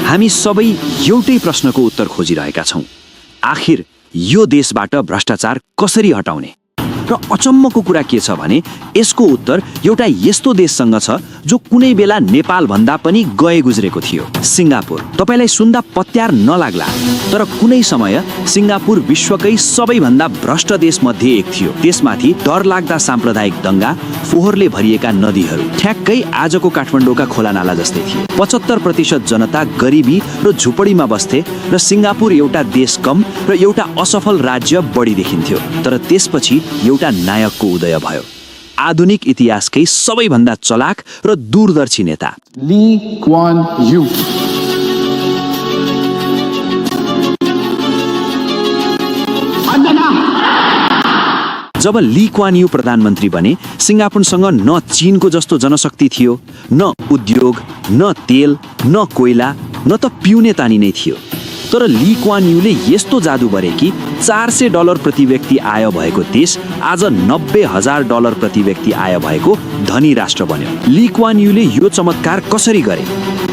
हामी सबै एउटै प्रश्नको उत्तर खोजिरहेका छौं। आखिर यो देशबाट भ्रष्टाचार कसरी हटाउने? र अचम्मको कुरा के छ भने यसको उत्तर एउटा यस्तो देशसँग छ जो कुनै बेला नेपाल भन्दा पनि गए गुज्रेको थियो, सिङ्गापुर। तपाईलाई सुन्दा पत्यार नलाग्ला, तर कुनै समय सिङ्गापुर विश्वकै सबैभन्दा भ्रष्ट देशमध्ये एक थियो। त्यसमाथि डरलाग्दा साम्प्रदायिक दंगा, फोहोरले भरिएका नदीहरू ठ्याक्कै आजको काठमाडौँका खोलानाला जस्तै थिए। 75% जनता गरिबी र झुपडीमा बस्थे र सिङ्गापुर एउटा देश कम र एउटा असफल राज्य बढी देखिन्थ्यो। तर त्यसपछि एउटा नायकको उदय भयो, आधुनिक इतिहासकै सबैभन्दा चलाक र दूरदर्शी नेता ली Kuan you. Job Li Kuan you प्रधानमन्त्री बने, सिङ्गापुरसँग न चीनको जस्तो जनशक्ति थियो, न उद्योग, न तेल, न कोइला, न त पिउने पानी नै थियो। तर ली क्वान यूले यस्तो जादु गरे कि $400 प्रति व्यक्ति आय भएको देश आज $90,000 प्रति व्यक्ति आय भएको धनी राष्ट्र बन्यो। ली क्वान यूले यो चमत्कार कसरी गरे?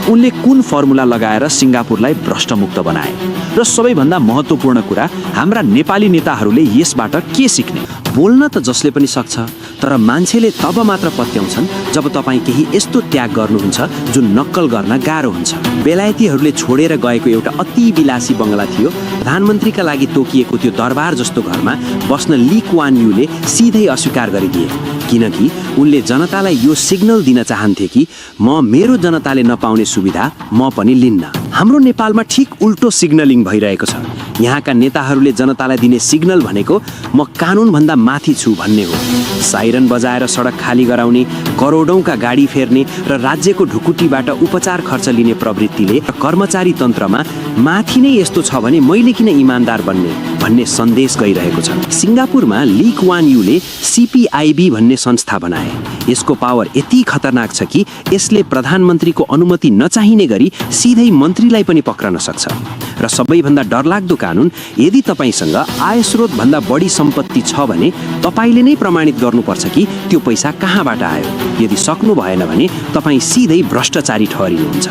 उनले कुन फर्मुला लगाएर सिङ्गापुरलाई भ्रष्टमुक्त बनाए? र सबैभन्दा महत्त्वपूर्ण कुरा, हाम्रा नेपाली नेताहरूले यसबाट के सिक्ने? बोल्न त जसले पनि सक्छ, तर मान्छेले तब मात्र पत्याउँछन् जब तपाईँ केही यस्तो त्याग गर्नुहुन्छ जुन नक्कल गर्न गाह्रो हुन्छ। बेलायतीहरूले छोडेर गएको एउटा अति विलासी बंगला थियो। प्रधानमन्त्रीका लागि तोकिएको त्यो दरबार जस्तो घरमा बस्न ली क्वान यूले सिधै अस्वीकार गरिदिए, किनकि उनले जनतालाई यो सिग्नल दिन चाहन्थे कि म मेरो जनताले नपाउने सुविधा म पनि लिन्न। हाम्रो नेपालमा ठिक उल्टो सिग्नलिङ भइरहेको छ। यहाँका नेताहरूले जनतालाई दिने सिग्नल भनेको म कानुनभन्दा माथि छु भन्ने हो। साइरन बजाएर सडक खाली गराउने, करोडौंका गाडी फेर्ने र राज्यको ढुकुटीबाट उपचार खर्च लिने प्रवृत्तिले कर्मचारी तन्त्रमा माथि नै यस्तो छ भने मैले किन इमानदार बन्ने भन्ने सन्देश गइरहेको छ। सिङ्गापुरमा ली क्वान यूले CPIB भन्ने संस्था बनाए। यसको पावर यति खतरनाक छ कि यसले प्रधानमन्त्रीको अनुमति नचाहिने गरी सिधै मन्त्रीलाई पनि पक्रन सक्छ। र सबैभन्दा डरलाग्दो कानुन, यदि तपाईसँग आय स्रोत भन्दा बढी सम्पत्ति छ भने तपाईले नै प्रमाणित गर्नुपर्छ कि त्यो पैसा कहाँबाट आयो। यदि सक्नु भएन भने तपाईँ सिधै भ्रष्टाचारी ठहरिनुहुन्छ।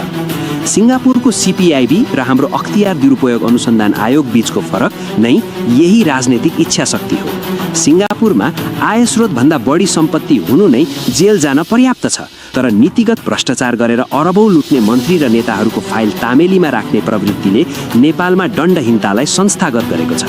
सिङ्गापुरको CPIB र हाम्रो अख्तियार दुरुपयोग अनुसन्धान आयोग बीचको फरक नै यही राजनीतिक इच्छा शक्ति हो। सिङ्गापुरमा आय स्रोत भन्दा बढी सम्पत्ति हुनु नै जेल जान पर्याप्त छ, तर नीतिगत भ्रष्टाचार गरेर अरबौं लुट्ने मन्त्री र नेताहरूको फाइल तामेलीमा राख्ने प्रवृत्तिले नेपालमा दण्डहीनतालाई संस्थागत गरेको छ।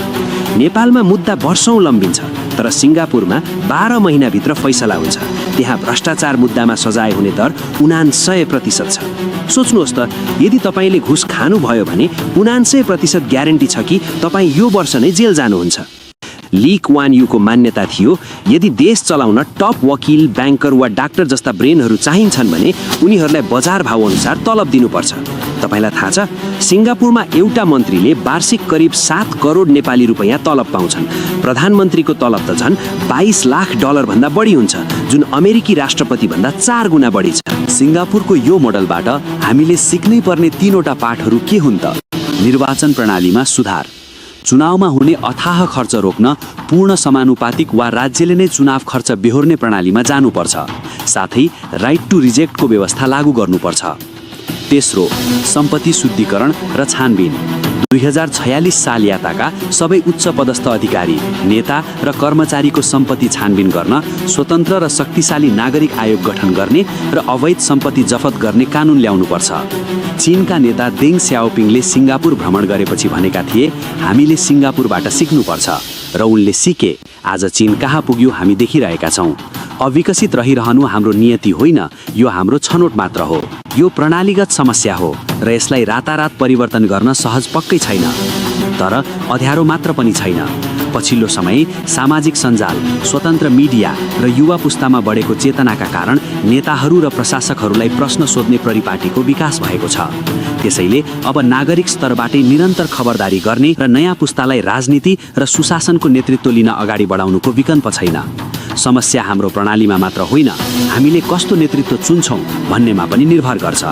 नेपालमा मुद्दा वर्षौं लम्बिन्छ, तर सिङ्गापुरमा 12 महिनाभित्र फैसला हुन्छ। त्यहाँ भ्रष्टाचार मुद्दामा सजाय हुने दर 99% छ। सोच्नुहोस् त, यदि तपाईले घुस खानुभयो भने 99% ग्यारेन्टी छ कि तपाईँ यो वर्ष नै जेल जानुहुन्छ। ली क्वान यूको मान्यता थियो, यदि देश चलाउन टप वकिल, ब्याङ्कर वा डाक्टर जस्ता ब्रेनहरू चाहिन्छन् भने उनीहरूलाई बजार भाव अनुसार तलब दिनुपर्छ। तपाईलाई थाहा छ, सिङ्गापुरमा एउटा मन्त्रीले वार्षिक करिब 7 करोड नेपाली रुपैयाँ तलब पाउँछन्। प्रधानमन्त्रीको तलब त झन् $22 लाख भन्दा बढी हुन्छ, जुन अमेरिकी राष्ट्रपति भन्दा 4 गुणा बढी छ। सिङ्गापुरको यो मोडलबाट हामीले सिक्नै पर्ने 3वटा पाठहरू के हुन् त? निर्वाचन प्रणालीमा सुधार, चुनावमा हुने अथाह खर्च रोक्न पूर्ण समानुपातिक वा राज्यले नै चुनाव खर्च बेहोर्ने प्रणालीमा जानुपर्छ। साथै राइट टु रिजेक्टको व्यवस्था लागू गर्नुपर्छ। तेस्रो, सम्पत्ति शुद्धिकरण र छानबिन। 2046 साल याताका सबै उच्च पदस्थ अधिकारी, नेता र कर्मचारीको सम्पत्ति छानबिन गर्न स्वतन्त्र र शक्तिशाली नागरिक आयोग गठन गर्ने र अवैध सम्पत्ति जफत गर्ने कानुन ल्याउनुपर्छ। चीनका नेता देङ स्याओपिङले सिङ्गापुर भ्रमण गरेपछि भनेका थिए, हामीले सिङ्गापुरबाट सिक्नुपर्छ, र उनले सिके। आज चीन कहाँ पुग्यो हामी देखिरहेका छौं। अविकसित रहिरहनु हाम्रो नियति होइन, यो हाम्रो छनोट मात्र हो। यो प्रणालीगत समस्या हो र यसलाई रातारात परिवर्तन गर्न सहज पक्कै छैन, तर अध्यारो मात्र पनि छैन। पछिल्लो समय सामाजिक सञ्जाल, स्वतन्त्र मिडिया र युवा पुस्तामा बढेको चेतनाका कारण नेताहरू र प्रशासकहरूलाई प्रश्न सोध्ने परिपाटीको विकास भएको छ। त्यसैले अब नागरिक स्तरबाटै निरन्तर खबरदारी गर्ने र नयाँ पुस्तालाई राजनीति र सुशासनको नेतृत्व लिन अगाडि बढाउनुको विकल्प छैन। समस्या हाम्रो प्रणालीमा मात्र होइन, हामीले कस्तो नेतृत्व चुन्छौं भन्नेमा पनि निर्भर गर्छ।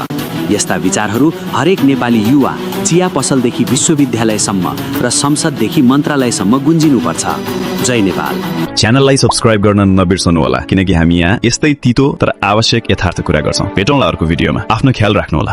यस्ता विचारहरू हरेक नेपाली युवा, चिया पसलदेखि विश्वविद्यालयसम्म र संसददेखि मन्त्रालयसम्म गुन्जिनुपर्छ। जय नेपाल। च्यानललाई सब्स्क्राइब गर्न नबिर्सनुहोला, किनकि हामी यहाँ यस्तै तितो तर आवश्यक यथार्थ कुरा गर्छौं। भेटौँला अर्को भिडियोमा। आफ्नो ख्याल राख्नुहोला।